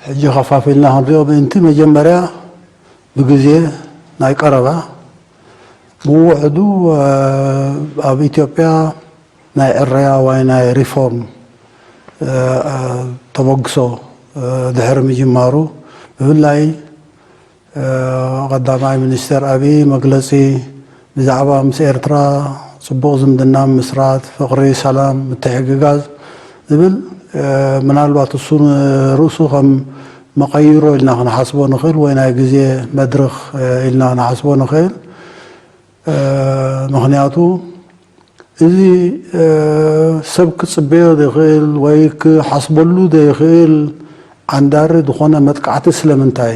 ሕጂ ከፋፊልና ክንሪኦ ምእንቲ፣ መጀመርያ ብግዜ ናይ ቀረባ፣ ብውሕዱ ኣብ ኢትዮጵያ ናይ ዕረያ ወይ ናይ ሪፎርም ተበግሶ ድሕሪ ምጅማሩ፣ ብፍላይ ቀዳማይ ሚኒስተር ኣብይ መግለጺ ብዛዕባ ምስ ኤርትራ ጽቡቕ ዝምድና ምስራት፣ ፍቕሪ፣ ሰላም፣ ምትሕግጋዝ ዝብል፣ ምናልባት እሱ ንርእሱ ከም መቐይሮ ኢልና ክንሓስቦ ንኽእል ወይ ናይ ግዜ መድረኽ ኢልና ክንሓስቦ ንኽእል። ምኽንያቱ እዚ ሰብ ክጽበዮ ዘይኽእል ወይ ክሓስበሉ ዘይኽእል ዓንዳሪ ዝኾነ መጥቃዕቲ ስለምንታይ?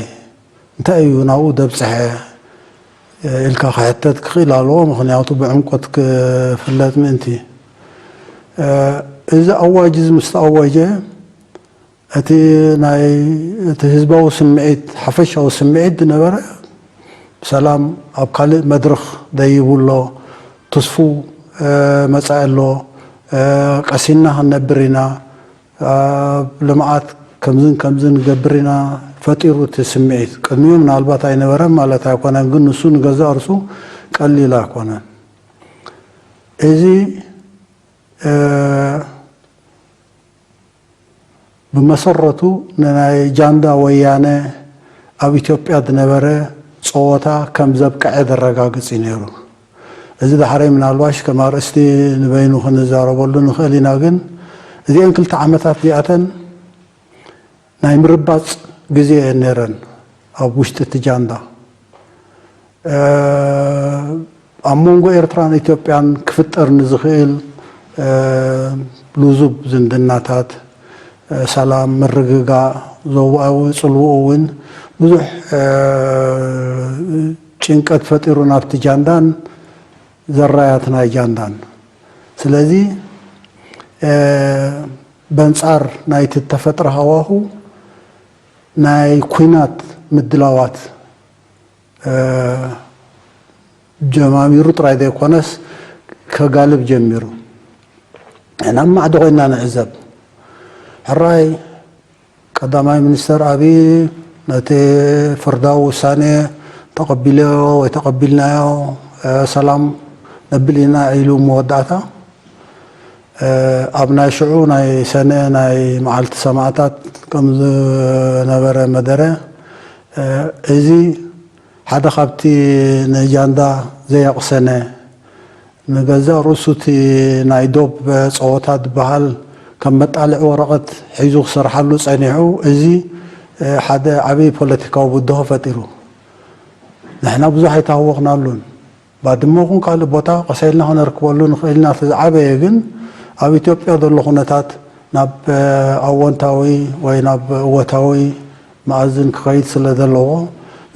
እንታይ እዩ ናብኡ ደብጽሐ? ኢልካ ክሕተት ክኽእል ኣለዎ። ምኽንያቱ ብዕምቆት ክፍለጥ ምእንቲ። እዚ ኣዋጅ እዚ ምስ ተኣወጀ፣ እቲ ናይ፣ እቲ ህዝባዊ ስምዒት፣ ሓፈሻዊ ስምዒት ዝነበረ፣ ሰላም ኣብ ካልእ መድረኽ ደይቡ ኣሎ፣ ትስፉ መጻኢ ኣሎ፣ ቀሲንና ክንነብር ኢና፣ ኣብ ልምዓት ከምዝን ከምዝን ንገብር ኢና ፈጢሩ እቲ ስምዒት። ቅድሚኡ ምናልባት ኣይነበረን ማለት ኣይኮነን፣ ግን ንሱ ንገዛእ ርእሱ ቀሊል ኣይኮነን። እዚ ብመሰረቱ ንናይ ጃንዳ ወያነ ኣብ ኢትዮጵያ ዝነበረ ጸወታ ከም ዘብቅዐ ዘረጋግጽ እዩ ነይሩ። እዚ ዳሕረይ ምናልባሽ ከም ኣርእስቲ ንበይኑ ክንዛረበሉ ንኽእል ኢና፣ ግን እዚአን ክልተ ዓመታት እዚኣተን ናይ ምርባጽ ግዜ እየን ነይረን ኣብ ውሽጢ እቲ ጃንዳ። ኣብ መንጎ ኤርትራን ኢትዮጵያን ክፍጠር ንዝኽእል ልዙብ ዝምድናታት፣ ሰላም፣ ምርግጋእ፣ ዞባዊ ጽልውኡ እውን ብዙሕ ጭንቀት ፈጢሩ ናብቲ ጃንዳን ዘራያት ናይ ጃንዳን። ስለዚ በንጻር ናይቲ እተፈጥረ ሃዋሁ ናይ ኲናት ምድላዋት ጀማሚሩ ጥራይ ዘይኮነስ ከጋልብ ጀሚሩ። ናብ ማዕዶ ኮይና ንዕዘብ። ሕራይ ቀዳማይ ሚኒስተር ኣብይ ነቲ ፍርዳዊ ውሳኔ ተቐቢለዮ ወይ ተቐቢልናዮ፣ ሰላም ነብል ኢና ኢሉ መወዳእታ ኣብ ናይ ሽዑ ናይ ሰነ ናይ መዓልቲ ሰማእታት ከም ዝነበረ መደረ፣ እዚ ሓደ ካብቲ ንጃንዳ ዘየቕሰነ፣ ንገዛእ ርእሱ እቲ ናይ ዶብ ጸወታ ዝበሃል ከም መጣልዒ ወረቐት ሒዙ ክሰርሓሉ ጸኒሑ፣ እዚ ሓደ ዓብዪ ፖለቲካዊ ብድሆ ፈጢሩ። ንሕና ብዙሕ ኣይተሃወኽናሉን። ባድመ ይኹን ካልእ ቦታ ቀሰ ኢልና ክነርክበሉ ንኽእል ኢና። እቲ ዝዓበየ ግን ኣብ ኢትዮጵያ ዘሎ ኩነታት ናብ ኣወንታዊ ወይ ናብ እወታዊ መኣዝን ክኸይድ ስለ ዘለዎ፣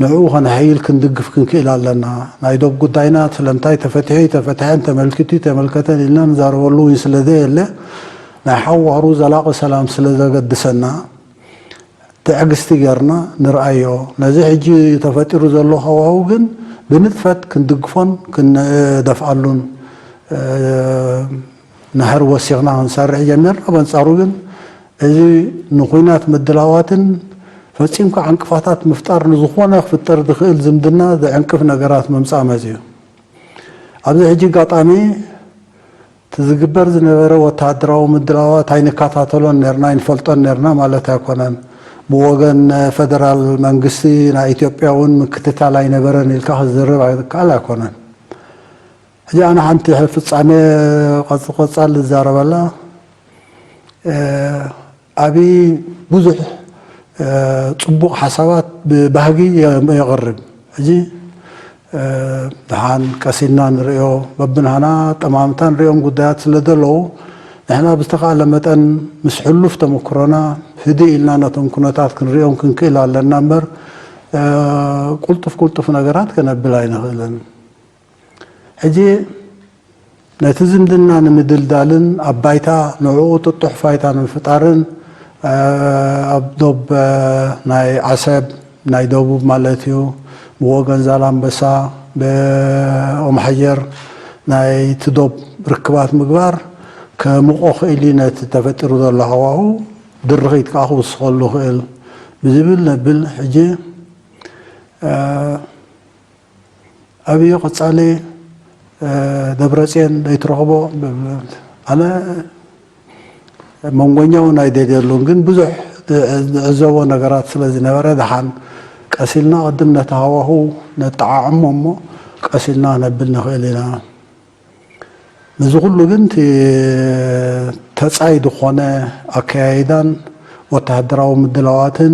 ንዕኡ ከነሐይል ክንድግፍ ክንክእል ኣለና። ናይ ዶብ ጉዳይና ስለምንታይ ተፈቲሑ ኣይተፈትሐን፣ ተመልኪቱ ኣይተመልከተን ኢልና ንዛረበሉ እውን ስለ ዘየለ፣ ናይ ሓዋሩ ዘላቒ ሰላም ስለ ዘገድሰና፣ ትዕግስቲ ጌርና ንርኣዮ። ነዚ ሕጂ ተፈጢሩ ዘሎ ሃዋሁ ግን ብንጥፈት ክንድግፎን ክንደፍኣሉን፣ ንሕር ወሲኽና ክንሰርሕ ጀሚርና። በንጻሩ ግን እዚ ንኹናት ምድላዋትን ፈጺምካ ዕንቅፋታት ምፍጣር ንዝኾነ ክፍጠር ዝኽእል ዝምድና ዘዕንቅፍ ነገራት ምምጻእ መጺኡ። ኣብዚ ሕጂ ኣጋጣሚ እቲ ዝግበር ዝነበረ ወተሃደራዊ ምድላዋት ኣይንከታተሎን ኔርና፣ ኣይንፈልጦን ኔርና ማለት ኣይኮነን። ብወገን ፈደራል መንግስቲ ናይ ኢትዮጵያ እውን ምክትታል ኣይነበረን ኢልካ ክዝረብ ኣይከኣል ኣይኮነን። ሕጂ ኣነ ሓንቲ ፍጻሜ ቀጽ-፣ ቀጻል ዝዛረበላ፣ እ፣ ኣብይ ብዙሕ፣ እ፣ ጽቡቕ ሓሳባት ብባህጊ የ-፣ የቕርብ። ሕጂ፣ እ፣ ደሓን ቀሲና ንርእዮ፣ በብናህና ጠማምታ ንርእዮም ጉዳያት ስለ ዘለዉ፣ ንሕና ብዝተኻእለ መጠን ምስ ሕሉፍ ተመክሮና ህድእ ኢልና ነቶም ኩነታት ክንርእዮም ክንክእል ኣለና እምበር፣ እ፣ ቁልጡፍ ቁልጡፍ ነገራት ከነብል ኣይንኽእልን። ሕጂ ነቲ ዝምድና ንምድልዳልን ኣብ ባይታ ንዕኡ ጥጡሕ ፋይታ ንምፍጣርን፣ እ፣ ኣብ ዶብ፣ እ፣ ናይ ዓሰብ፣ ናይ ደቡብ ማለት እዩ፣ ብወገን ዛላምበሳ ብኦም ሓጀር ናይቲ ዶብ ርክባት ምግባር ከምቆ ክእል እዩ ነቲ ተፈጢሩ ዘሎ ሃዋሁ ድርኺት ከዓ ክውስኸሉ ክእል ብዝብል ነብል። ሕጂ ኣብዩ ቀጻሊ ደብረፅዮን ዘይትረኽቦ ኣነ መንጎኛ እውን ኣይደልየሉን፣ ግን ብዙሕ ዝዕዘቦ ነገራት ስለ ዝነበረ ደሓን ቀሲልና ቅድም ነቲ ሃዋሁ ነጠዓዕሞ እሞ ቀሲልና ነብል ንኽእል ኢና። ምስዚ ኩሉ ግን እቲ ተጻይ ዝኾነ ኣከያይዳን ወተሃደራዊ ምድላዋትን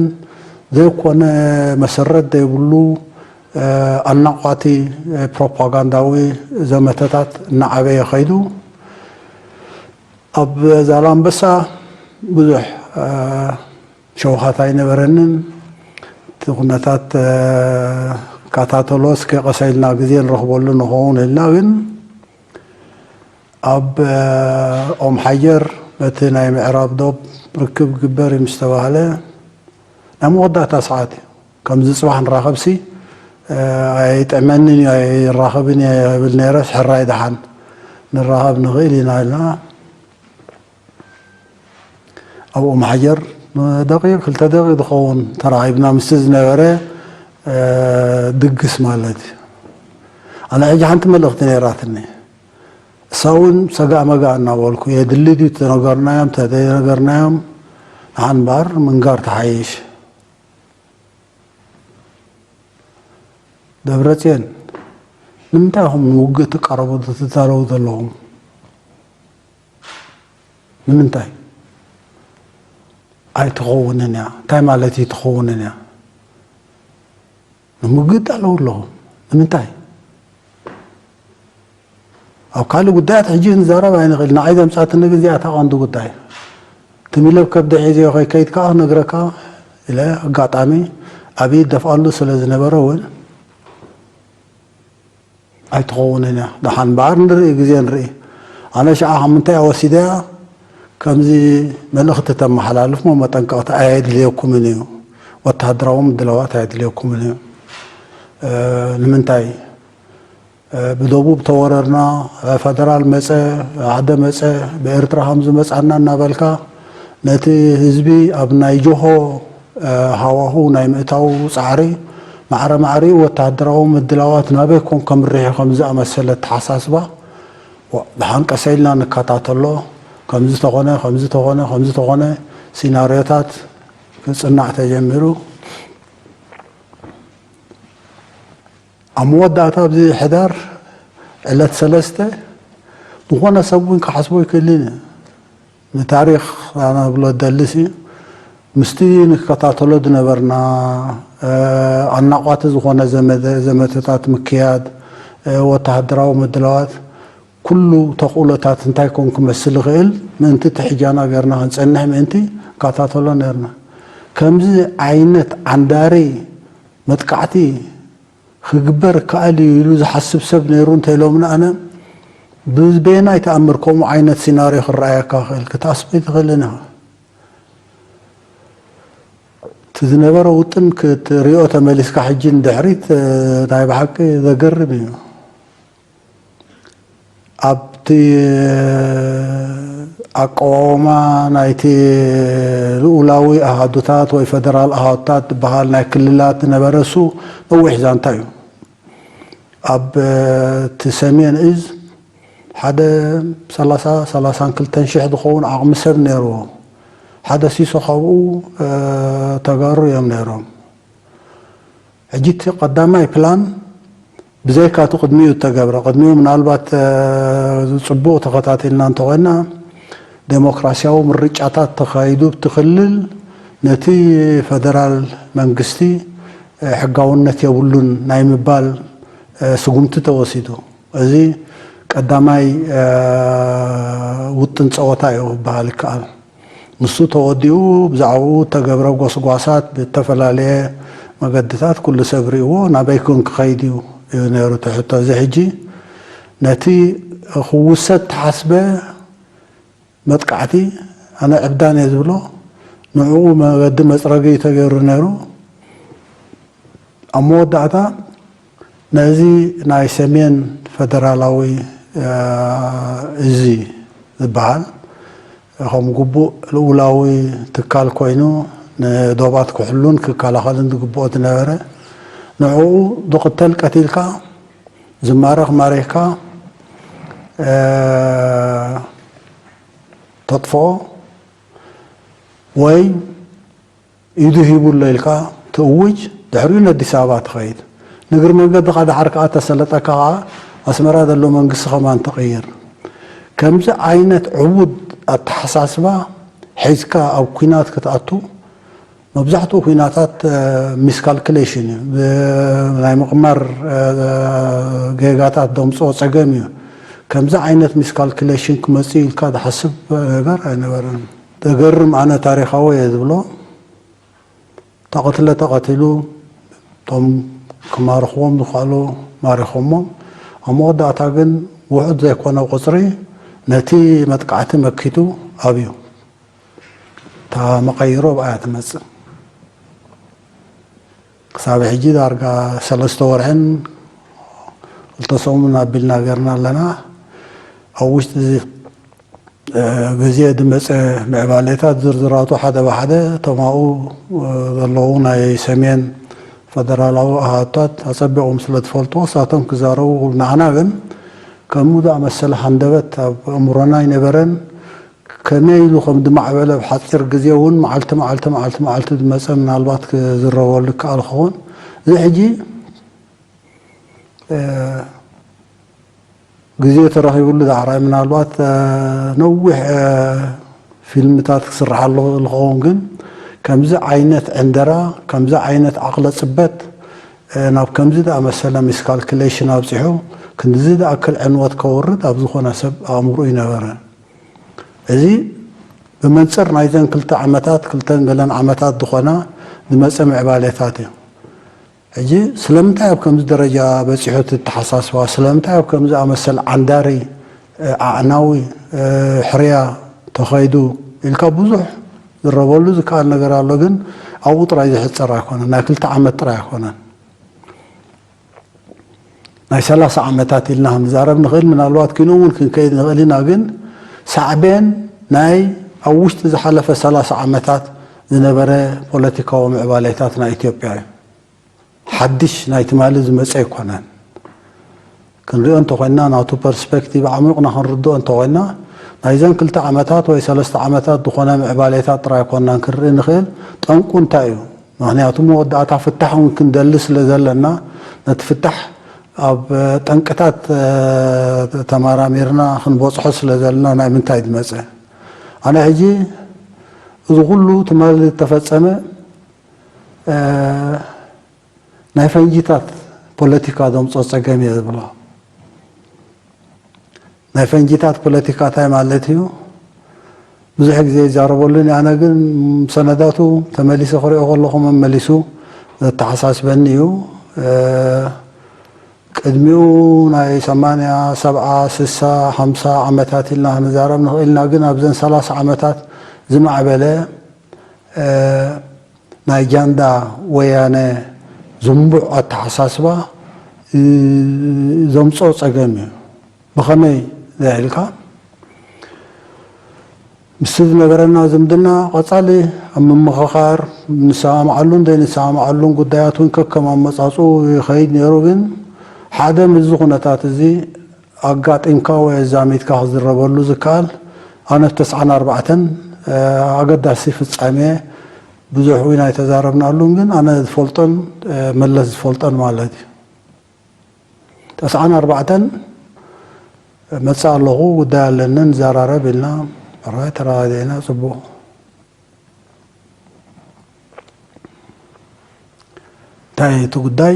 ዘይኮነ መሰረት ዘይብሉ ኣናቋቲ ፕሮፓጋንዳዊ ዘመተታት እናዓበየ ከይዱ ኣብ ዛላምበሳ ብዙሕ ሸውሃት ኣይነበረንን። እቲ ኩነታት ካታተሎስ ከይቀሰልና ግዜ ንረኽበሉ ንኸውን ኢልና ግን ኣብ ኦም ሓጀር በቲ ናይ ምዕራብ ዶብ ርክብ ግበር እዩ ምስ ተባህለ ናይ መወዳእታ ሰዓት እዩ። ከምዚ ጽባሕ ንራኸብሲ ኣይጥዕመንን እዩ ኣይራኸብን እየ ብል ነይረስ ሕራይ ደሓን ንራኸብ ንኽእል ኢና ኢልና ኣብ ኦም ሓጀር ደቂቕ ክልተ ደቂቕ ዝኸውን ተራኺብና ምስቲ ዝነበረ ድግስ ማለት እዩ። ኣነ ሕጂ ሓንቲ መልእኽቲ ነይራትኒ። እሳ እውን ሰጋእ መጋእ እናበልኩ የድሊ ድዩ ተነገርናዮም ተዘይነገርናዮም ንሓን እምበኣር ምንጋር ተሓይሽ። ደብረፅዮን ንምንታይ ኢኹም ንውግእ ትቃረቡ ትዛረቡ ዘለኹም? ንምንታይ ኣይትኸውንን እያ? እንታይ ማለት እዩ ትኸውንን እያ? ንምውግእ ኣለዉ ኣለኹም ንምንታይ? ኣብ ካልእ ጉዳያት ሕጂ ክንዛረብ ኣይንኽእል። ንዓይ ዘምጻትኒ ግን እዚኣ እታ ቀንዲ ጉዳይ። ትም ኢለ ብከብዲ ሒዘዮ ከይከይድ ከኣ ክነግረካ ኢለ ኣጋጣሚ ኣብይ ይደፍኣሉ ስለ ዝነበረ እውን ኣይትኸውንን እያ። ደሓን እምበኣር ንርኢ፣ ግዜ ንርኢ። ኣነ ሽዓ ካብ ምንታይ እያ ወሲደያ? ከምዚ መልእኽቲ ተመሓላልፍ እሞ መጠንቀቕታ ኣየድልየኩምን እዩ። ወተሃደራዊ ምድላዋት ኣየድልየኩምን እዩ። ንምንታይ ብደቡብ ተወረርና፣ ፈደራል መጸ፣ ሓደ መጸ፣ ብኤርትራ ከም ዝመጻና እናበልካ ነቲ ህዝቢ ኣብ ናይ ጆሆ ሃዋሁ ናይ ምእታው ጻዕሪ ማዕረ ማዕሪኡ ወተሃደራዊ ምድላዋት ናበይ ኮን ከምርሕ ከም ዝኣመሰለ ኣተሓሳስባ ደሓን ቀሰ ኢልና ንከታተሎ። ከምዚ ተኾነ፣ ከምዚ ተኾነ፣ ከምዚ ተኾነ ሲናርዮታት ክጽናዕ ተጀሚሩ። ኣብ መወዳእታ ኣብዚ ሕዳር ዕለት ሰለስተ ዝኾነ ሰብ እውን ክሓስቦ ኣይክእልን እዩ። ንታሪኽ ኣነ ብሎ ደልስ እዩ። ምስቲ ንከታተሎ ዝነበርና ኣናቋቲ ዝኾነ ዘመተታት ምክያድ ወተሃደራዊ ምድላዋት ኩሉ ተኽእሎታት እንታይ ኮን ክመስል ይኽእል ምእንቲ እቲ ሕጃና ገርና ክንጸንሕ ምእንቲ ንከታተሎ ነርና። ከምዚ ዓይነት ዓንዳሪ መጥቃዕቲ ክግበር ይከኣል እዩ ኢሉ ዝሓስብ ሰብ ነይሩ እንተኢሎምና ኣነ ብበየናይ ተኣምር ከምኡ ዓይነት ሲናርዮ ክረኣየካ ክእል ክትኣስበ ኣይትኽእልን ኢኻ። እቲ ዝነበረ ውጥን ክትሪኦ ተመሊስካ ሕጂ ንድሕሪት ናይ ብሓቂ ዘገርም እዩ። ኣብቲ ኣቀዋወማ ናይቲ ልኡላዊ ኣሃዱታት ወይ ፈደራል ኣሃዱታት ዝበሃል ናይ ክልላት ዝነበረ እሱ ነዊሕ ዛንታ እዩ። ኣብ እቲ ሰሜን እዝ ሓደ ሰላሳ ሰላሳን ክልተን ሽሕ ዝኸውን ዓቕሚ ሰብ ነይርዎ። ሓደ ሲሶ ካብኡ ተጋሩ እዮም ነይሮም። ሕጂ እቲ ቀዳማይ ፕላን ብዘይካ እቲ ቅድሚኡ እተገብረ፣ ቅድሚኡ ምናልባት ጽቡቕ ተኸታቲልና እንተኾይና ዴሞክራሲያዊ ምርጫታት ተኻይዱ ኣብቲ ክልል ነቲ ፈደራል መንግስቲ ሕጋውነት የብሉን ናይ ምባል ስጉምቲ ተወሲዱ። እዚ ቀዳማይ ውጥን ጸወታ እዩ ክበሃል ይከኣል። ንሱ ተወዲኡ ብዛዕባኡ እተገብረ ጎስጓሳት ብእተፈላለየ መገድታት ኩሉ ሰብ ርእይዎ ናበይ ኮን ክኸይድ እዩ እዩ ነይሩ እቲ ሕቶ። እዚ ሕጂ ነቲ ክውሰድ ተሓስበ መጥቃዕቲ ኣነ ዕብዳን እየ ዝብሎ ንዕኡ መገዲ መፅረጊ እዩ ተገይሩ ነይሩ። ኣብ መወዳእታ ነዚ ናይ ሰሜን ፈደራላዊ እዝ ዝበሃል ከም ግቡእ ልኡላዊ ትካል ኮይኑ ንዶባት ክሕሉን ክከላኸልን ዝግብኦ ዝነበረ፣ ንዕኡ ዝቕተል ቀቲልካ፣ ዝማረኽ ማሪኽካ፣ ተጥፍኦ ወይ ኢዱ ሂቡ ኣሎ ኢልካ ትእውጅ፣ ድሕሪኡ ንኣዲስ ኣበባ ትኸይድ። ንእግሪ መንገድኻ ደሓር ከኣ ተሰለጠካ ከኣ ኣስመራ ዘሎ መንግስቲ ከማን ትቕይር። ከምዚ ዓይነት ዕቡድ ኣተሓሳስባ ሒዝካ ኣብ ኲናት ክትኣቱ፣ መብዛሕትኡ ኲናታት ሚስካልኩሌሽን እዩ። ናይ ምቕማር ጌጋታት ደምፅኦ ፀገም እዩ። ከምዚ ዓይነት ሚስካልኩሌሽን ክመፅእ ኢልካ ዝሓስብ ነገር ኣይነበረን። ዘገርም፣ ኣነ ታሪኻዊ እየ ዝብሎ፣ ተቐትለ ተቐቲሉ፣ እቶም ክማርኽዎም ዝኽኣሉ ማሪኾሞም። ኣብ መወዳእታ ግን ውሑድ ዘይኮነ ቁፅሪ ነቲ መጥቃዕቲ መኪቱ ኣብዩ። እታ መቐይሮ ብኣያ ትመፅእ። ክሳብ ሕጂ ዳርጋ ሰለስተ ወርሕን ክልተ ሰሙን ኣቢልና ገርና ኣለና። ኣብ ውሽጢ እዚ ግዜ ዝመፀ ምዕባሌታት ዝርዝራቱ ሓደ ብሓደ እቶም ኣብኡ ዘለዉ ናይ ሰሜን ፈደራላዊ ኣሃዱታት ኣፀቢቖም ስለ ዝፈልጥዎ እሳቶም ክዛረቡ፣ ንዓና ግን ከምኡ ዝኣመሰለ ሃንደበት ኣብ ኣእምሮና ኣይነበረን። ከመይ ኢሉ ከም ዝማዕበለ ኣብ ሓፂር ግዜ እውን መዓልቲ መዓልቲ መዓልቲ መዓልቲ ዝመፀ ምናልባት ክዝረበሉ ይከኣል ክኸውን። እዚ ሕጂ ግዜ ተረኺብሉ ዳዕራይ ምናልባት ነዊሕ ፊልምታት ክስርሓሉ ዝኸውን፣ ግን ከምዚ ዓይነት ዕንደራ፣ ከምዚ ዓይነት ዓቕለ ፅበት ናብ ከምዚ ዝኣመሰለ ሚስካልኩሌሽን ኣብፂሑ ክንድዚ ዝኣክል ዕንወት ከውርድ ኣብ ዝኾነ ሰብ ኣእምሮ ይነበረ። እዚ ብመንፅር ናይዘን ክልተ ዓመታት፣ ክልተን ገለን ዓመታት ዝኾና ዝመፀ ምዕባሌታት እዩ። ሕጂ ስለምንታይ ኣብ ከምዚ ደረጃ በፂሑ እቲ ኣተሓሳስባ? ስለምንታይ ኣብ ከምዚ ኣመሰል ዓንዳሪ፣ ኣዕናዊ፣ ሕርያ ተኸይዱ ኢልካ ብዙሕ ዝረበሉ ዝከኣል ነገር ኣሎ። ግን ኣብኡ ጥራይ ዝሕፀር ኣይኮነን። ናይ ክልተ ዓመት ጥራይ ኣይኮነን። ናይ ሰላሳ ዓመታት ኢልና ክንዛረብ ንኽእል፣ ምናልባት ኪኖ እውን ክንከይድ ንኽእል ኢና። ግን ሳዕቤን ናይ ኣብ ውሽጢ ዝሓለፈ ሰላሳ ዓመታት ዝነበረ ፖለቲካዊ ምዕባሌታት ናይ ኢትዮጵያ እዩ። ሓድሽ ናይ ትማሊ ዝመፀ ኣይኮነን። ክንሪኦ እንተኾይና፣ ናቱ ፐርስፔክቲቭ ዓሚቕና ክንርድኦ እንተኾይና፣ ናይዘን ክልተ ዓመታት ወይ ሰለስተ ዓመታት ዝኾነ ምዕባሌታት ጥራይ ኣይኮንናን ክንርኢ ንኽእል። ጠንቁ እንታይ እዩ? ምኽንያቱ መወዳእታ ፍታሕ እውን ክንደሊ ስለ ዘለና፣ ነቲ ፍታሕ ኣብ ጠንቅታት ተመራሚርና ክንበፅሖ ስለ ዘለና፣ ናይ ምንታይ ዝመፀ? ኣነ ሕጂ እዚ ኩሉ ትማሊ ዝተፈፀመ ናይ ፈንጂታት ፖለቲካ ዘምፅኦ ፀገም እየ ዝብሎ። ናይ ፈንጂታት ፖለቲካ እንታይ ማለት እዩ? ብዙሕ ግዜ ይዛረበሉን፣ ኣነ ግን ሰነዳቱ ተመሊሰ ክሪኦ ከለኹ መመሊሱ ዘተሓሳስበኒ እዩ። ቅድሚኡ ናይ ሰማንያ፣ ሰብዓ፣ ስሳ፣ ሓምሳ ዓመታት ኢልና ክንዛረብ ንኽእል ኢና። ግን ኣብዘን ሰላሳ ዓመታት ዝማዕበለ ናይ ጃንዳ ወያነ ዝንቡዕ ኣተሓሳስባ ዘምፅኦ ፀገም እዩ። ብኸመይ ኢልካ፣ ምስቲ ዝነበረና ዝምድና ቀፃሊ ኣብ ምምኽኻር፣ ንሰማማዓሉን ዘይንሰማማዓሉን ጉዳያት እውን ከከም ኣመፃፅኡ ይኸይድ ነይሩ። ግን ሓደ ምስዚ ኩነታት እዚ ኣጋጢምካ ወይ ኣዛሚድካ ክዝረበሉ ዝከኣል፣ ኣነ ተስዓን ኣርባዕተን ኣገዳሲ ፍፃሜ ብዙሕ እውን ኣይተዛረብናሉን፣ ግን ኣነ ዝፈልጦን መለስ ዝፈልጦን ማለት እዩ። ተስዓን ኣርባዕተን መፅእ ኣለኹ፣ ጉዳይ ኣለኒ፣ ንዘራረብ ኢልና፣ ሕራይ ተረዳዲእና፣ ፅቡቕ። እንታይ እቲ ጉዳይ?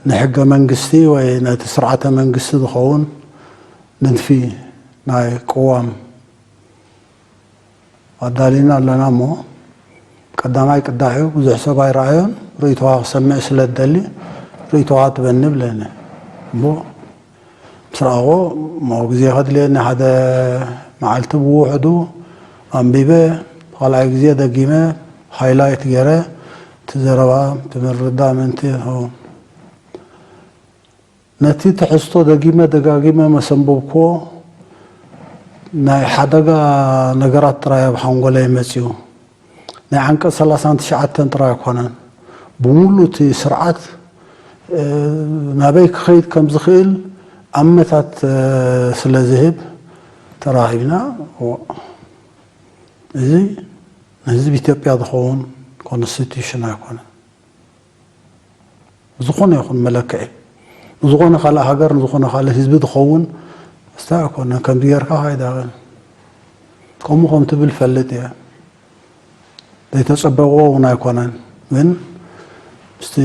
ንሕገ መንግስቲ ወይ ነቲ ስርዓተ መንግስቲ ዝኸውን ንድፊ ናይ ቅዋም ኣዳሊና ኣለና እሞ፣ ቀዳማይ ቅዳሕ እዩ፣ ብዙሕ ሰብ ኣይረኣዮን፣ ርእይቶኻ ክሰምዕ ስለ ዝደሊ፣ ርእይቶኻ ትበኒ ብለኒ። እሞ ምስ ረኣኹ፣ እሞ ግዜ ከድልየኒ፣ ሓደ መዓልቲ ብውሕዱ ኣንቢበ፣ ካልኣይ ግዜ ደጊመ፣ ሃይላይት ገይረ፣ እቲ ዘረባ፣ እቲ ምርዳእ ምእንቲ ይኸውን። ነቲ ትሕዝቶ ደጊመ ደጋጊመ መሰንበብክዎ ናይ ሓደጋ ነገራት ጥራይ ኣብ ሓንጎለይ መጺኡ። ናይ ዓንቀጽ ሰላሳን ትሽዓተን ጥራይ ኣይኮነን። ብምሉእ እቲ ስርዓት፣ እ፣ ናበይ ክኸይድ ከም ዝኽእል ኣመታት፣ እ፣ ስለ ዝህብ ተራኺብና። ኦ፣ እዚ ንህዝቢ ኢትዮጵያ ዝኸውን ኮንስቲቱሽን ኣይኮነን። ብዝኾነ ይኹን መለክዒ፣ ንዝኾነ ካልእ ሃገር፣ ንዝኾነ ካልእ ህዝቢ ዝኸውን ስታ ኣይኮነን። ከምዚ ጌርካ ካይዳቕን ከምኡ ከም ትብል ፈልጥ እየ። ዘይተጸበቕዎ እውን ኣይኮነን። ግን ምስቲ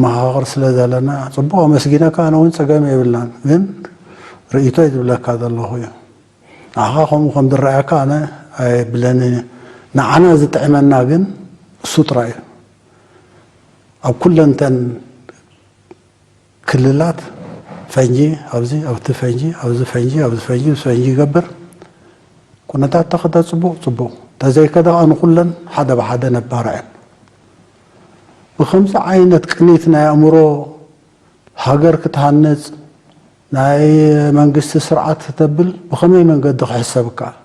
መሃቕር ስለ ዘለና ጽቡቕ ኣመስጊነካ፣ ኣነ እውን ጸገም የብላን። ግን ርእይቶይ ዝብለካ ዘለኹ እዩ። ንዓኻ ከምኡ ከም ዝረኣየካ ኣነ ኣይብለንን እየ። ንዓና ዝጥዕመና ግን እሱ ጥራይ እዩ። ኣብ ኩለንተን ክልላት ፈንጂ ኣብዚ፣ ኣብቲ ፈንጂ፣ ኣብዚ ፈንጂ፣ ኣብዚ ፈንጂ፣ ፈንጂ ይገብር። ኩነታት ተኸደ ጽቡቕ፣ ጽቡቕ። ተዘይከደ ከኣ ንኹለን ሓደ ብሓደ ነባርዐን። ብኸምዚ ዓይነት ቅኒት ናይ ኣእምሮ ሃገር ክትሃንጽ፣ ናይ መንግስቲ ስርዓት ክተብል ብኸመይ መንገዲ ክሕሰብ ይከኣል?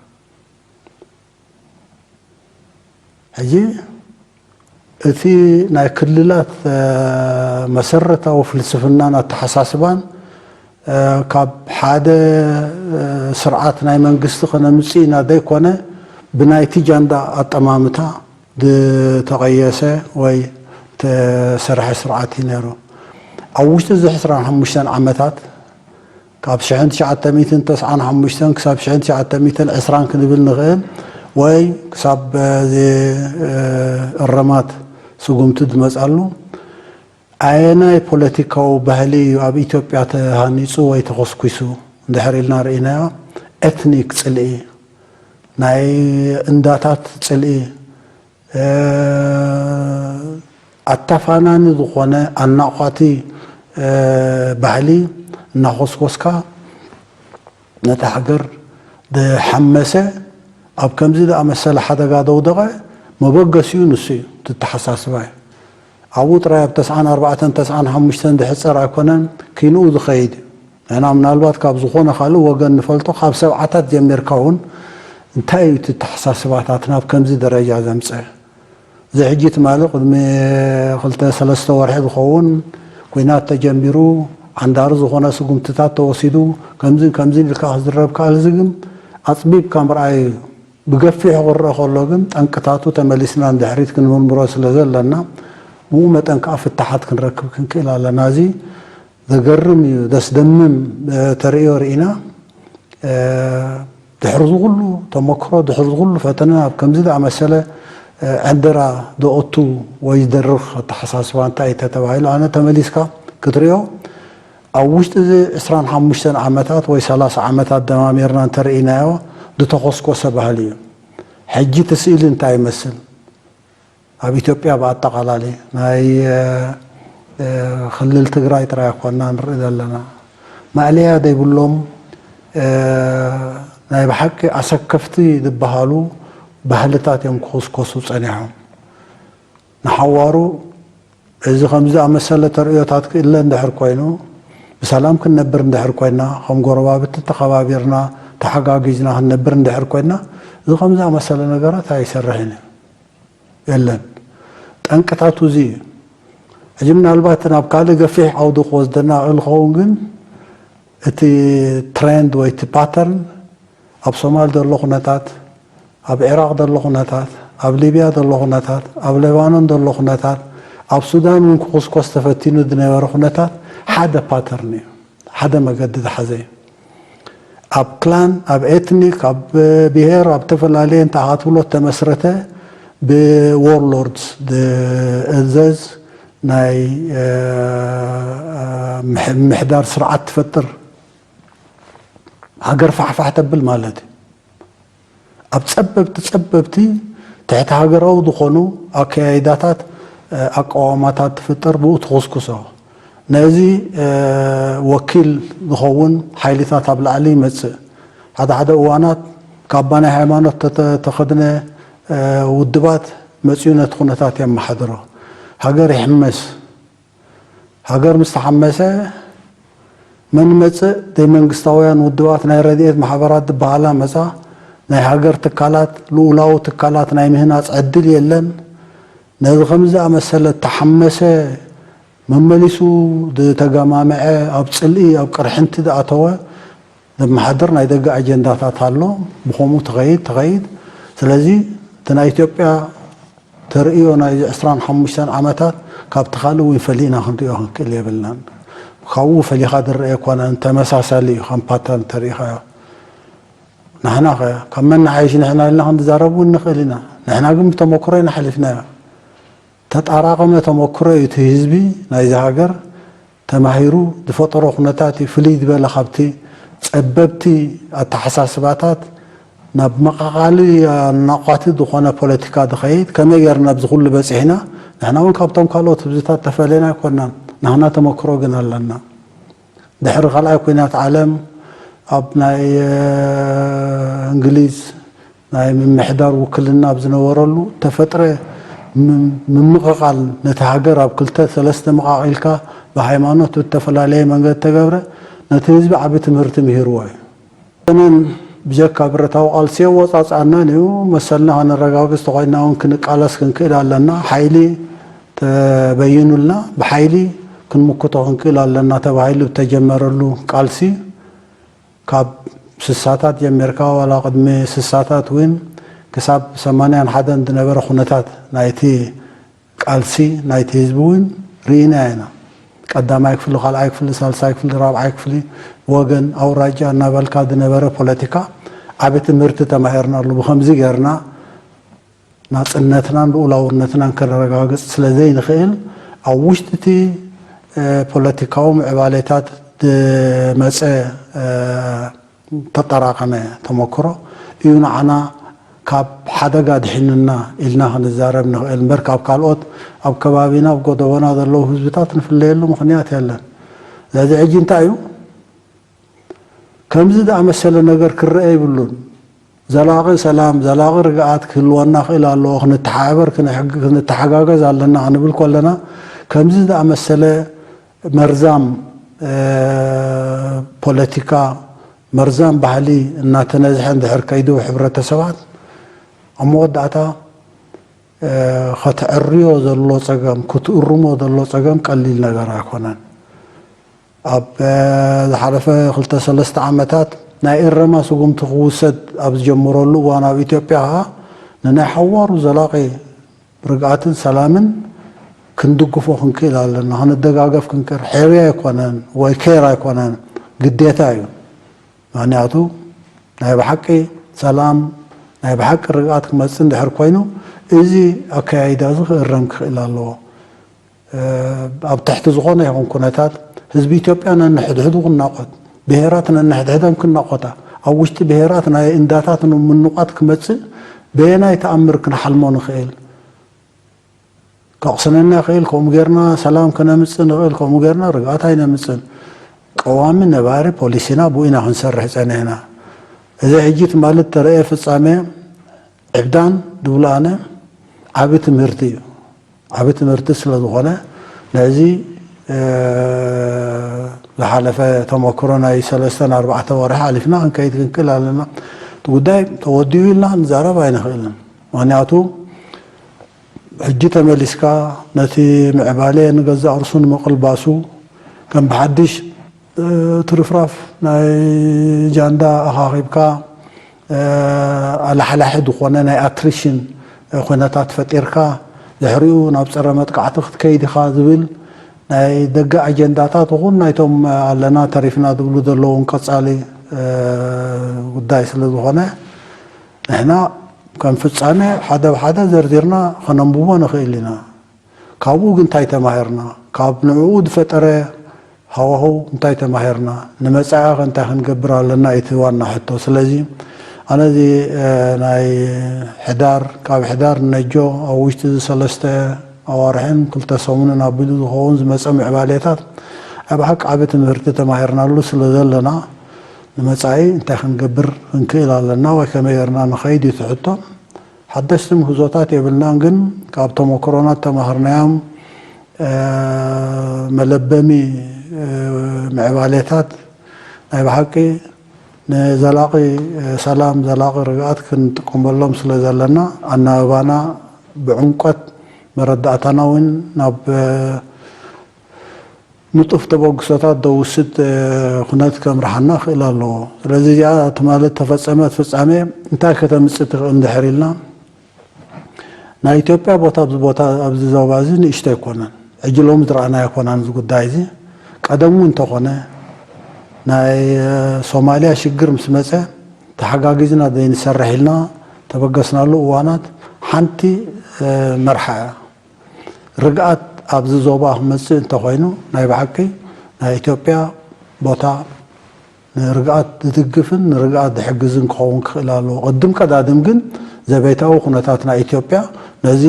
ሕጂ እቲ ናይ ክልላት፣ እ፣ መሰረታዊ ፍልስፍናን ኣተሓሳስባን፣ እ፣ ካብ ሓደ፣ እ፣ ስርዓት ናይ መንግስቲ ከነምጽእ ኢና ዘይኮነ፣ ብናይቲ ጃንዳ ኣጠማምታ ዝተቐየሰ ወይ ዝተሰርሐ ስርዓት እዩ ነይሩ። ኣብ ውሽጢ እዚ ዕስራን ሓሙሽተን ዓመታት ካብ ሽሕን ትሽዓተ ሚእትን ተስዓን ሓሙሽተን ክሳብ ሽሕን ትሽዓተ ሚእትን ዕስራን ክንብል ንኽእል፣ ወይ ክሳብ፣ እ፣ እዚ፣ እ፣ እርማት ስጉምቲ ዝመጻሉ፣ ኣየናይ ፖለቲካዊ ባህሊ እዩ ኣብ ኢትዮጵያ ተሃኒጹ ወይ ተኾስኲሱ እንድሕር ኢልና ርኢናዮ፣ ኤትኒክ ጽልኢ፣ ናይ እንዳታት ጽልኢ፣ እ፣ ኣተፋናኒ ዝኾነ ኣናቋቲ፣ እ፣ ባህሊ እናኾስኮስካ ነታ ሃገር ዝሓመሰ ኣብ ከምዚ ዝኣመሰለ ሓደጋ ዘውደቐ መበገሲኡ ንሱ እዩ፣ እቲ ኣተሓሳስባ እዩ። ኣብኡ ጥራይ ኣብ ተስዓን ኣርባዕተን ተስዓን ሓሙሽተን ዝሕጸር ኣይኮነን፣ ኪንኡ ዝኸይድ እዩ። ንሕና ምናልባት ካብ ዝኾነ ካልእ ወገን ንፈልጦ፣ ካብ ሰብዓታት ጀሚርካ እውን እንታይ እዩ እቲ ኣተሓሳስባታት ናብ ከምዚ ደረጃ ዘምጸ? እዚ ሕጂ ትማሊ ቅድሚ ክልተ ሰለስተ ወርሒ ዝኸውን ኲናት ተጀሚሩ፣ ዓንዳሪ ዝኾነ ስጉምትታት ተወሲዱ፣ ከምዚን ከምዚን ኢልካ ክዝረብ ከኣል፣ እዚ ግን ኣጽቢብካ ምርኣይ እዩ። ብገፊሑ ክረአ ከሎ ግን ጠንቅታቱ ተመሊስና ንድሕሪት ክንምርምሮ ስለ ዘለና፣ ብኡ መጠን ከኣ ፍታሓት ክንረክብ ክንክእል ኣለና። እዚ ዘገርም እዩ፣ ዘስደምም፣ እ፣ ተርእዮ ርኢና። እ፣ ድሕሪ እዚ ኩሉ ተመክሮ፣ ድሕሪ እዚ ኩሉ ፈተነ፣ ኣብ ከምዚ ዝኣመሰለ፣ እ፣ ዕንደራ ዝኦቱ ወይ ዝደርኽ ኣተሓሳስባ እንታይ እዩ ተተባሂሉ፣ ኣነ ተመሊስካ ክትሪኦ፣ ኣብ ውሽጢ እዚ ዕስራን ሓሙሽተን ዓመታት ወይ ሰላሳ ዓመታት ደማሚርና እንተርኢናዮ፣ ዝተኾስኮሰ ባህሊ እዩ። ሕጂ እቲ ስእሊ እንታይ ይመስል? ኣብ ኢትዮጵያ ብኣጠቓላሊ ናይ፣ እ፣ እ፣ ክልል ትግራይ ጥራይ ኣይኮንና ንርኢ ዘለና። ማእለያ ዘይብሎም፣ እ፣ ናይ ብሓቂ ኣሰከፍቲ ዝበሃሉ ባህልታት እዮም ክኹስኮሱ ጸኒሖም። ንሓዋሩ እዚ ከምዚ ዝኣመሰለ ተርእዮታት ክእለ እንድሕር ኮይኑ፣ ብሰላም ክንነብር እንድሕር ኮይና፣ ከም ጎረባብቲ ተኸባቢርና፣ ተሓጋጊዝና ክንነብር እንድሕር ኮይና፣ እዚ ከምዚ ዝኣመሰለ ነገራት ኣይሰርሕን እዩ። የለን። ጠንቅታቱ እዚ እዩ። ሕጂ ምናልባት ናብ ካልእ ገፊሕ ዓውዲ ክወስደና ይኽእል ክኸውን፣ ግን እቲ ትሬንድ ወይ እቲ ፓተርን ኣብ ሶማል ዘሎ ኩነታት፣ ኣብ ዒራቕ ዘሎ ኩነታት፣ ኣብ ሊብያ ዘሎ ኩነታት፣ ኣብ ሌባኖን ዘሎ ኩነታት፣ ኣብ ሱዳን እውን ክኹስኮስ ተፈቲኑ ዝነበረ ኩነታት ሓደ ፓተርን እዩ፣ ሓደ መገዲ ዝሓዘ እዩ። ኣብ ክላን፣ ኣብ ኤትኒክ፣ ኣብ ብሄር፣ ኣብ ተፈላለየ እንተ ክትብሎ ተመስረተ ብዎርሎርድስ ዝእዘዝ ናይ፣ እ፣ ምሕ-፣ ምሕዳር ስርዓት ትፈጥር ሃገር ፋሕፋሕ ተብል ማለት እዩ። ኣብ ጸበብቲ ጸበብቲ ትሕቲ ሃገራዊ ዝኾኑ ኣከያይዳታት፣ እ፣ ኣቃውማታት ትፍጠር፣ ብኡ ትኹስኩሶ። ነዚ፣ እ፣ ወኪል ዝኸውን ሓይልታት ኣብ ላዕሊ ይመጽእ። ሓደ ሓደ እዋናት ካባ ናይ ሃይማኖት ተተ-፣ ተኸድነ፣ እ፣ ውድባት መጽዩ ነቲ ኩነታት የመሓድሮ። ሃገር ይሕመስ። ሃገር ምስ ተሓመሰ፣ መን መጽእ ዘይመንግስታውያን ውድባት፣ ናይ ረድኤት ማሕበራት ዝበሃላ መጻ፣ ናይ ሃገር ትካላት፣ ልኡላዊ ትካላት ናይ ምህናጽ ዕድል የለን። ነዚ ከምዚ ዝኣመሰለ እተሓመሰ፣ መመሊሱ ዝተገማምዐ፣ ኣብ ጽልኢ ኣብ ቅርሕንቲ ዝኣተወ ዘመሓድር ናይ ደገ ኣጀንዳታት ኣሎ። ብኸምኡ ትኸይድ ትኸይድ። ስለዚ እቲ ናይ ኢትዮጵያ ተርእዮ ናይዚ ዕስራን ሓሙሽተን ዓመታት ካብቲ ካልእ እውን ፈሊእና ክንሪኦ ክንክእል የብልናን። ካብኡ ፈሊኻ ዝረአ ኣይኮነን፣ ተመሳሳሊ እዩ። ከም ፓተርን ተሪኢኻዮ፣ ንሕና ኸ ካብ መን ንሓይሽ ንሕና ኢልና ክንዛረብ እውን ንኽእል ኢና። ንሕና ግን ብተመክሮ ኢና ሓሊፍናዮ። ተጣራቐመ ተመክሮ እዩ እቲ ህዝቢ ናይዚ ሃገር ተማሂሩ ዝፈጠሮ ኩነታት እዩ። ፍልይ ዝበለ ካብቲ ጸበብቲ ኣተሓሳስባታት ናብ መቓቓሊ ኣናቋቲ ዝኾነ ፖለቲካ ዝኸይድ፣ ከመይ ጌርና ኣብዚ ኩሉ በጺሕና? ንሕና እውን ካብቶም ካልኦት ህዝብታት ተፈለና ኣይኮናን። ናህና ተመክሮ ግን ኣለና። ድሕሪ ካልኣይ ኩናት ዓለም ኣብ ናይ፣ እ፣ እንግሊዝ ናይ ምምሕዳር ውክልና ኣብ ዝነበረሉ ተፈጥረ ም-፣ ምምቕቓል፣ ነቲ ሃገር ኣብ ክልተ ሰለስተ መቓቒልካ፣ ብሃይማኖት ብተፈላለየ መንገዲ ተገብረ፣ ነቲ ህዝቢ ዓቢ ትምህርቲ ምሂርዎ እዩ። ዘመን ብጀካ ብረታዊ ቃልሲ የወጻጽኣናን እዩ። መሰልና ከነረጋግጽ ተኾይንና እውን ክንቃለስ ክንክእል ኣለና። ሓይሊ ተበይኑልና ብሓይሊ ክንምክቶ ክንክእል ኣለና ተባሂሉ ብተጀመረሉ ቃልሲ፣ ካብ ስሳታት ጀሚርካ፣ ዋላ ቅድሚ ስሳታት እውን ክሳብ ሰማንያን ሓደን ዝነበረ ኩነታት ናይቲ ቃልሲ ናይቲ ህዝቢ እውን ርኢና ኢና። ቀዳማይ ክፍሊ፣ ካልኣይ ክፍሊ፣ ሳልሳይ ክፍሊ፣ ራብዓይ ክፍሊ፣ ወገን፣ ኣውራጃ እናበልካ ዝነበረ ፖለቲካ ዓቢ ትምህርቲ ተማሂርናሉ። ብኸምዚ ጌርና ናጽነትናን ልኡላውነትናን ከነረጋግጽ ስለ ዘይንኽእል፣ ኣብ ውሽጢ እቲ፣ እ፣ ፖለቲካዊ ምዕባሌታት ዝመጸ፣ እ፣ ተጠራቐመ ተመክሮ እዩ ንዓና ካብ ሓደጋ ድሒኑና ኢልና ክንዛረብ ንኽእል እምበር፣ ካብ ካልኦት ኣብ ከባቢና፣ ኣብ ጎደቦና ዘለዉ ህዝብታት ንፍለየሉ ምኽንያት የለን። ስለዚ ሕጂ እንታይ እዩ? ከምዚ ዝኣመሰለ ነገር ክረአ ይብሉን። ዘላቒ ሰላም፣ ዘላቒ ርግኣት ክህልወና ክእል ኣለዎ። ክንተሓባበር፣ ክንሕግ-፣ ክንተሓጋገዝ ኣለና ክንብል ከለና፣ ከምዚ ዝኣመሰለ መርዛም፣ እ፣ ፖለቲካ፣ መርዛም ባህሊ እናተነዝሐ እንድሕር ከይዱ ሕብረተሰባት፣ ኣብ መወዳእታ፣ እ፣ ከተዕርዮ ዘሎ ጸገም፣ ክትእርሞ ዘሎ ጸገም ቀሊል ነገር ኣይኮነን። ኣብ፣ እ፣ ዝሓለፈ ክልተ ሰለስተ ዓመታት ናይ እረማ ስጉምቲ ክውሰድ ኣብ ዝጀመረሉ እዋን፣ ኣብ ኢትዮጵያ ኸኣ ንናይ ሓዋሩ ዘላቒ ርግኣትን ሰላምን ክንድግፎ ክንክእል ኣለና። ክንደጋገፍ ክንክእል፣ ሕርያ ኣይኮነን ወይ ኬር ኣይኮነን፣ ግዴታ እዩ። ምኽንያቱ ናይ ብሓቂ ሰላም፣ ናይ ብሓቂ ርግኣት ክመጽእ እንድሕር ኮይኑ፣ እዚ ኣከያይዳ እዚ ክእረም ክኽእል ኣለዎ። እ፣ ኣብ ትሕቲ ዝኾነ ይኹን ኩነታት ህዝቢ ኢትዮጵያ ነንሕድሕዱ ክናቖት፣ ብሄራት ነንሕድሕደን ክናቖታ፣ ኣብ ውሽጢ ብሄራት ናይ እንዳታት ምንቋት ክመጽእ በየናይ ተኣምር ክንሓልሞ ንኽእል? ከቕስነና ይኽእል፣ ከምኡ ጌርና ሰላም ከነምጽእ ንኽእል፣ ከምኡ ጌርና ርግኣት ኣይነምጽእን። ቀዋሚ ነባሪ ፖሊሲና ብኡ ኢና ክንሰርሕ ጸኒሕና። እዚ ሕጂ ትማሊ እተረእየ ፍጻሜ ዕብዳን ድብሉ ኣነ ዓቢ ትምህርቲ እዩ። ዓቢ ትምህርቲ ስለ ዝኾነ፣ ነዚ፣ እ፣ ዝሓለፈ ተመክሮ ናይ ሰለስተን ኣርባዕተ ወርሒ ሓሊፍና ክንከይድ ክንክእል ኣለና። እቲ ጉዳይ ተወዲኡ ኢልና ክንዛረብ ኣይንኽእልን። ምኽንያቱ፣ ሕጂ ተመሊስካ ነቲ ምዕባለ ንገዛእ ርእሱ ንምቕልባሱ፣ ከም ብሓድሽ፣ እ፣ ትርፍራፍ ናይ ጃንዳ ኣኻኺብካ፣ እ፣ ኣላሕላሒ ዝኾነ ናይ ኣትሪሽን፣ እ፣ ኩነታት ፈጢርካ፣ ድሕሪኡ ናብ ጸረ መጥቃዕቲ ክትከይድ ኢኻ ዝብል ናይ ደገ ኣጀንዳታት ይኹን ናይቶም ኣለና ተሪፍና ዝብሉ ዘለውን ቀጻሊ፣ እ፣ ጉዳይ ስለ ዝኾነ፣ ንሕና ከም ፍጻሜ ሓደ ብሓደ ዘርዚርና ከነንብቦ ንኽእል ኢና። ካብኡ ግን እንታይ ተማሂርና? ካብ ንዕኡ ዝፈጠረ ሃዋህው እንታይ ተማሂርና? ንመጻኢኸ እንታይ ክንገብር ኣለና? እቲ ዋና ሕቶ። ስለዚ ኣነ እዚ፣ እ፣ ናይ ሕዳር፣ ካብ ሕዳር ንነጆ ኣብ ውሽጢ እዚ ሰለስተ ኣዋርሕን ክልተ ሰሙንን ኣቢሉ ዝኸውን ዝመጸ ምዕባሌታት ኣብ ሓቂ ዓቢ ትምህርቲ ተማሂርናሉ ስለ ዘለና፣ ንመጻኢ እንታይ ክንገብር ክንክእል ኣለና ወይ ከመይ ጌርና ንኸይድ እዩ እቲ ሕቶ። ሓደሽቲ ምህዞታት የብልናን፣ ግን ካብ ተመክሮና ተማህርናዮም፣ እ፣ መለበሚ፣ እ፣ ምዕባሌታት ናይ ብሓቂ ንዘላቒ ሰላም፣ ዘላቒ ርግኣት ክንጥቀመሎም ስለ ዘለና፣ ኣናብባና ብዕምቆት መረዳእታና እውን ናብ ንጡፍ ተበግሶታት ዘውስድ ኩነት ከምርሓና ክእል ኣለዎ። ስለዚ እዚኣ ትማሊ ተፈጸመት ፍጻሜ እንታይ ከተምጽእ ትኽእል እንድሕር ኢልና፣ ናይ ኢትዮጵያ ቦታ ኣብዚ ቦታ ኣብዚ ዞባ እዚ ንእሽቶ ኣይኮነን። ሕጂ ሎሚ ዝረኣናዮ ኣይኮነን። እዚ ጉዳይ እዚ ቀደም እውን እንተኾነ ናይ ሶማልያ ሽግር ምስ መጸ ተሓጋጊዝና ዘይንሰርሕ ኢልና ተበገስናሉ እዋናት ሓንቲ መርሓ እያ። ርግኣት ኣብዚ ዞባ ክመጽእ እንተኾይኑ ናይ ብሓቂ ናይ ኢትዮጵያ ቦታ ንርግኣት ዝድግፍን ንርግኣት ዝሕግዝን ክኸውን ክኽእል ኣለዎ። ቅድም ቀዳድም ግን ዘቤታዊ ኩነታት ናይ ኢትዮጵያ ነዚ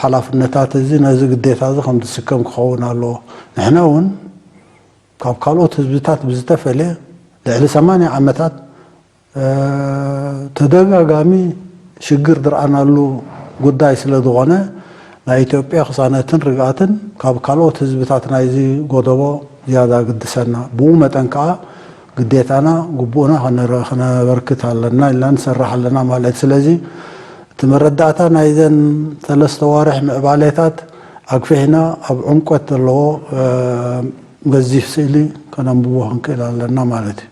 ሓላፍነታት እዚ ነዚ ግዴታ እዚ ከም ዝስከም ክኸውን ኣለዎ። ንሕና እውን ካብ ካልኦት ህዝብታት ብዝተፈለየ ልዕሊ ሰማንያ ዓመታት ተደጋጋሚ ሽግር ዝረኣናሉ ጉዳይ ስለ ዝኾነ ናይ ኢትዮጵያ ቅሳነትን ርግኣትን ካብ ካልኦት ህዝብታት ናይዚ ጎደቦ ዝያዳ ግድሰና። ብኡ መጠን ከዓ ግዴታና ግቡእና ከነበርክት ኣለና ኢልና ንሰርሕ ኣለና ማለት። ስለዚ እቲ መረዳእታ ናይዘን ሰለስተ ዋርሕ ምዕባሌታት ኣግፊሕና ኣብ ዕምቆት ዘለዎ ገዚፍ ስእሊ ከነንብቦ ክንክእል ኣለና ማለት እዩ።